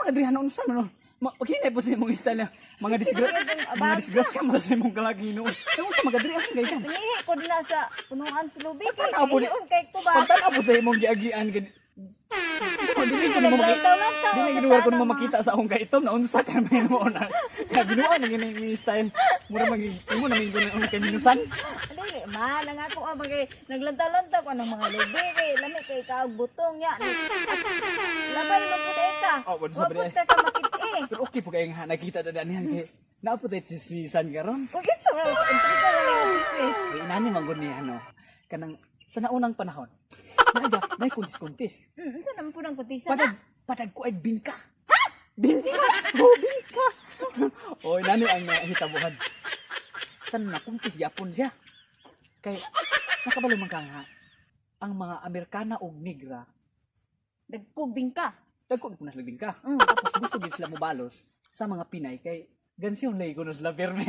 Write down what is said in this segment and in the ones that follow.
Magadrihan unsa man, no? Paghinay po sa imong style na mga mga disgrasya mo sa imong kalagi noon. Ay, unsa magadrihan kay kan? Tingihi ko din na sa punuan sa lubi. Kay Pagtanaw po kay kay ko ba? Pagtanaw po sa imong giagian kay Unsa man dili ko mo Naglantaw-lantaw dili sa gid ko tanang, mo makita sa akong kaitom na unsa ka man mo na. Kabinuan ang ini ni style. Mura mag imo na minggo na ang kaminusan. Dili man ang ako ah bagay naglantaw-lantaw ko ng mga lubi kay lami kay kaog butong ya. At labay man pud ay ka. Oh, wala Wa sabi pud ay. ka ka makit-i. Pero okay po kayo nga nakita ta danihan kay naa po tayo tsismisan karon. Uy, kinsa man intriga na lang chismis. Kay inani man gud ni ano kanang sa naunang panahon. Naga, nay kuntis-kuntis. Unsa naman pud ang kuntisa na? Padag, padag ko ay bingka. Ha? Bingka? Oh, bingka. Oy, nani ang nahitabuhan. San na kuntis yapon siya. Kay nakabalo man ka nga ang mga Amerikana og Negra Dagkog bingka. dagko gyud sila bingka. Tapos gusto gid sila mobalos sa mga Pinay kay gansyon lay kuno sila pirmi.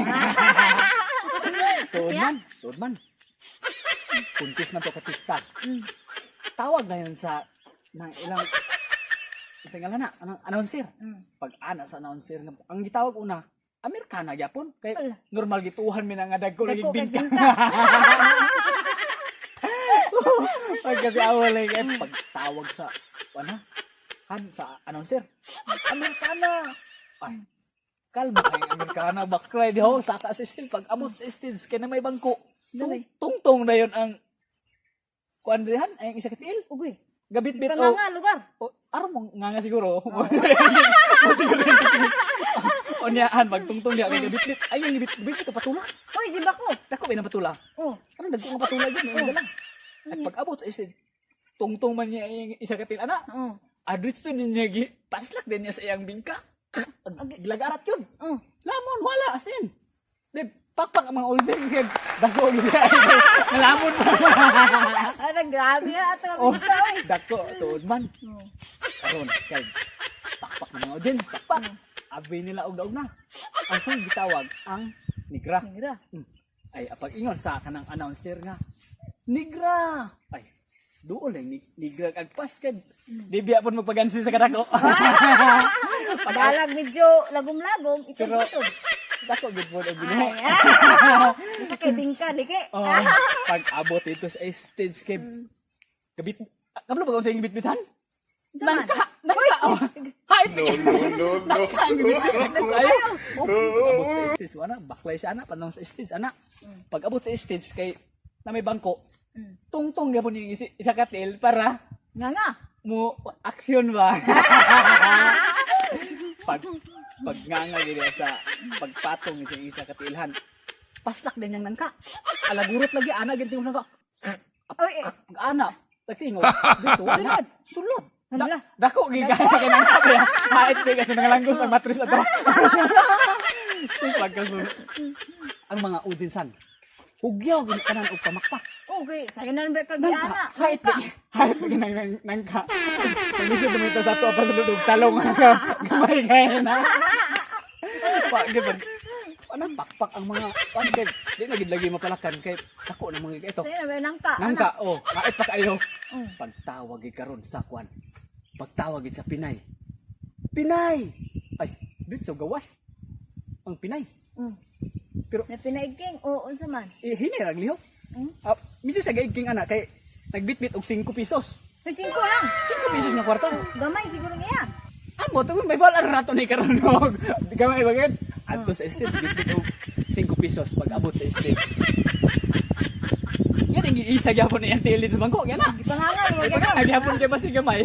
Tuod man, tuod man. Kuntis man to katista. Tawag na yun sa ng ilang sa ngalan na, anong announcer. Pag ana sa announcer nga ang gitawag una Amerikana gyapon kay normal gituhan mi na nga dagko lagi Dagko kay bingka. bingka. Pag kasi awal lagi kay pagtawag sa ana han sa announcer. Amerikana. Ay, kalma kay Amerikana backray di ho saka sa stage pag abot sa stage kay na may bangko. Tungtong na yon ang kuan dihan ay ang isa ka tiil. Ugoy. Gabit-bit o Panganga lugar. O, aron mo nga nga siguro. Siguro. O niyaan, magtungtong diya kay gabit-bit. Ay, yung gabit-bit ito patula. Uy, si Bako. Dako ba ng patula? Oh. Ano dagko nga patula yun? Yung dala. At pag abot sa isa, tungtong man niya yung isa ka tiil, ana. Oh. Adrit to niya, paslak din niya sa iyang bingka. Gilagarat yun. Oh. Lamon, wala, asin. Di, pakpak ang mga ulsing. Dako, gid. Nalamon pa. Ay, grabe ha ato Oh, bingka oy. dako, tuod man. Oh. Karon kay pakpak ng mga audience, pakpak. Abi nila og daog na. Ang song gitawag ang Nigra. Negra. Ay apag ingon sa kanang announcer nga Nigra. Ay duol lang ni, Nigra agpas kay di biya pud magpagansi sa kadako. Padalag medyo lagom-lagom ito Pero ito. dako gid pod og binuhi. Ay, ah. Basta kay bingka di kay. Oh, pag abot dito sa stage kay gabit kabalo ba kung sa gibitbitan? Unsa man? Nangka, nangka. Oh. Hait No, no, no, no. Nangka ang gibitbit. Ayo. Oh, pag abot sa stage ana, baklay siya ana, panong sa stage ana. Pag abot sa stage kay na may bangko. Tungtong gyapon yung isa ka tiil para Nga nga. mo action ba. Pag pag nga gid sa pagpatong sa isa ka tiilhan. Paslak din niyang nangka. Alagurot lagi ana gid tingog nangka. Uy, eh, Pag ana, tagtingog dito sulod, sulod. Hala. Dako gid kay kay nangka ba. Hait di kasi nangalangos ang matris ato. So pagkasulod. Ang mga audiencean hugyaw gid tanan og pamakpak. Okay, sayo na ba kag Nangka. ana. Hait Nangka. hait di nang nang nangka. Pag-isip dumito sa ato pa sulod og talong. Gamay kay na. Pa gid pag ano pakpak ang mga ano kay di na gid lagi mapalakan kay dako na mga ito. Sayo na ba nangka. ana. Nangka, oh, hait pa kayo. Pagtawag gid karon sa kwan. Pagtawag gid sa Pinay. Pinay. Ay, dito gawas. Ang Pinay. Pero Na pinaigking o unsa man? eh, hinay rang lihok. Ah, medyo sa gaigking ana kay nagbitbit og 5 pesos. May 5 lang. 5 pesos nga kwarta. Gamay siguro niya. Amo to may bal rato ni karon og gamay ba gid? Adto sa stage bitbit og 5 pesos pag abot sa stage. Yan ang giisa gyapon ni Auntie Ellie sa bangko, yan na. Gipangangal wa Ay, gano'n. pag gyapon kay basi gamay.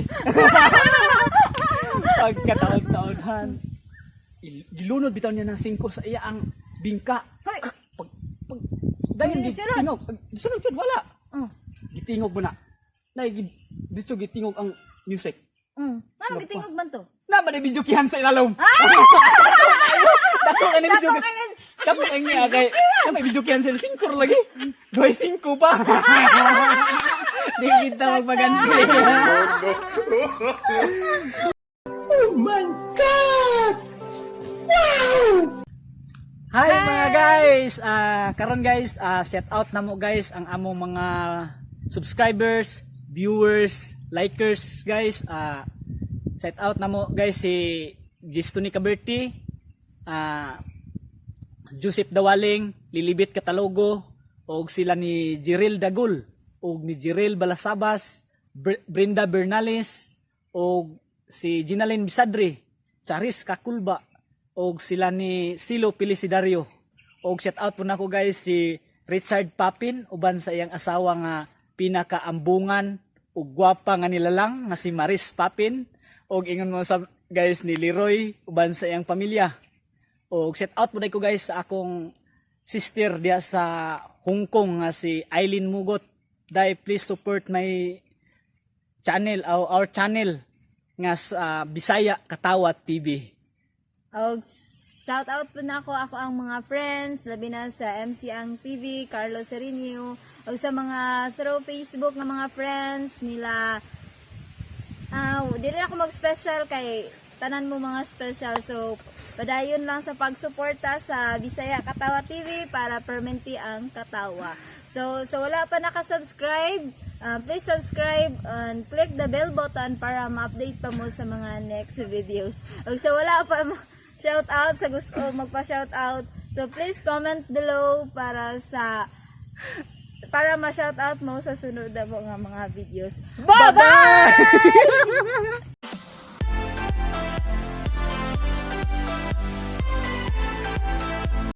Pagkataon-taonhan. Gilunod bitaw niya ng 5 sa iya ang bingka. Hoy. Pag pag dayon Hindi, sunod. gitingog. Sunod yun, wala. Oh. Gitingog mo na. Nay dito gitingog ang music. Ano gitingog man to? Na man video kihan sa ilalom. Dako ka ni video. Dako kay Dako kay niya kay na may video kihan sa singkor lagi. Duhay singko pa. Di kita magpaganti. Oh my God! Wow! Hi mga guys. Karon guys, shout out na mo guys ang among mga subscribers, viewers, likers guys. Shout out na mo guys si Gisto ni Caberti, Joseph Dawaling, Lilibit Catalogo, og sila ni Jiril Dagul, og ni Jiril Balasabas, Brenda Bernales, og si Ginalyn Bisadri, Charis Kakulba, og sila ni Silo Pelicidario. Og shout out po nako, guys, si Richard Papin uban sa iyang asawa nga pinakaambungan ug gwapa nga nilalang nga si Maris Papin, og ingon mo sa, guys, ni Leroy uban sa iyang pamilya. Og shout out po ko, guys, sa akong sister diya sa Hong Kong nga si Eileen Mugot. Dai, please support my channel, our channel nga sa Bisaya Katawa TV. Og shout out po na ako ang mga friends, labi na sa MC Ang TV, Carlos Serinio, og sa mga through Facebook nga mga friends nila. Ah, dili na ako mag-special kay tanan mo mga special. So, padayon lang sa pagsuporta sa Bisaya Katawa TV para permanente ang katawa. So wala pa naka-subscribe, please subscribe and click the bell button para ma-update pa mo sa mga next videos. Ug sa wala pa shout out, sa gusto magpa-shout out, so please comment below para ma-shout out mo sa sunod na mo nga mga videos. Bye-bye!